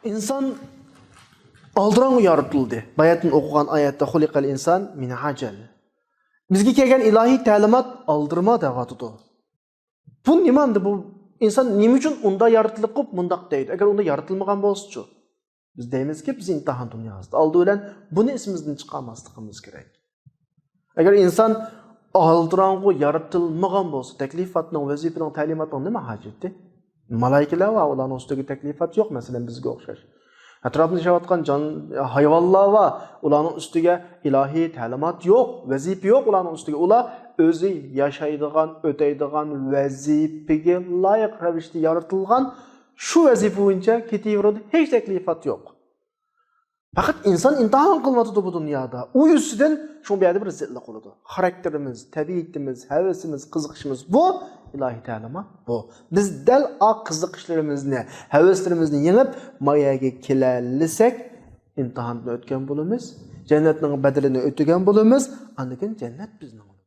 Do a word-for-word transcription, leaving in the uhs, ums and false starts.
ئىنسان ئالدىراڭغۇ يارىتىلدى. باياتىن ئوقۇغان ئايەتتە خۇلىقەل ئىنسان مىن ئەجەل. بىزگە كەلگەن ئىلاھىي تەلىمات ئالدىرىما دەۋاتىدۇ. بۇ نېمە ئەمدى بۇ؟ ئىنسان نېمە ئۈچۈن ئۇنداق يارىتىلىپ قويۇپ مۇنداق دەيدۇ؟ ئەگەر ئۇنداق يارىتىلمىغان بولسىچۇ؟ بىز دەيمىزكى، بىز ئىمتىھان دۇنياسىدا. ئالدى بىلەن بۇنى ئېسىمىزدىن چىقارماسلىقىمىز كېرەك. ئەگەر ئىنسان ئالدىراڭغۇ يارىتىلمىغان بولسا، تەكلىپاتنىڭ، ۋەزىپىنىڭ، تەلىماتنىڭ نېمە ھاجىتى؟ مالايىكىلەر بار، ئۇلارنىڭ ئۈستىگە تەكلىپات يوق، مەسىلەن، بىزگە ئوخشاش. ئەتراپتا ياشاۋاتقان جان، ھايۋانلار بار، ئۇلارنىڭ ئۈستىگە ئىلاھىي تەلىمات يوق، ۋەزىپە يوق ئۇلارنىڭ ئۈستىگە. ئۇلار ئۆزى ياشايدىغان، ئۆتەيدىغان ۋەزىپىگە لايىق رەۋىشتە يارىتىلغان، شۇ ۋەزىپە بويىچە كېتىۋېرىدۇ، ھېچ تەكلىپات يوق. پەقەت ئىنسان ئىمتىھان قىلىنىۋاتىدۇ بۇ دۇنيادا. ئۇ يۈزىدىن شۇ بۇ يەردە بىر زىتلىق بولىدۇ. خاراكتېرىمىز، تەبىئىتىمىز، ھەۋىسىمىز، قىزىقىشىمىز، بۇ ئىلاھىي تەلىمات بۇ. بىز دەل ئا قىزىقىشلىرىمىزنى، ھەۋەسلىرىمىزنى يېڭىپ، ما يەرگە كېلەلىسەك، ئىمتىھاندىن ئۆتكەن بولىمىز، جەننەتنىڭ بەدىلىنى ئۆتىگەن بولىمىز، ئاندىن كېيىن جەننەت بىزنىڭ بولىدۇ.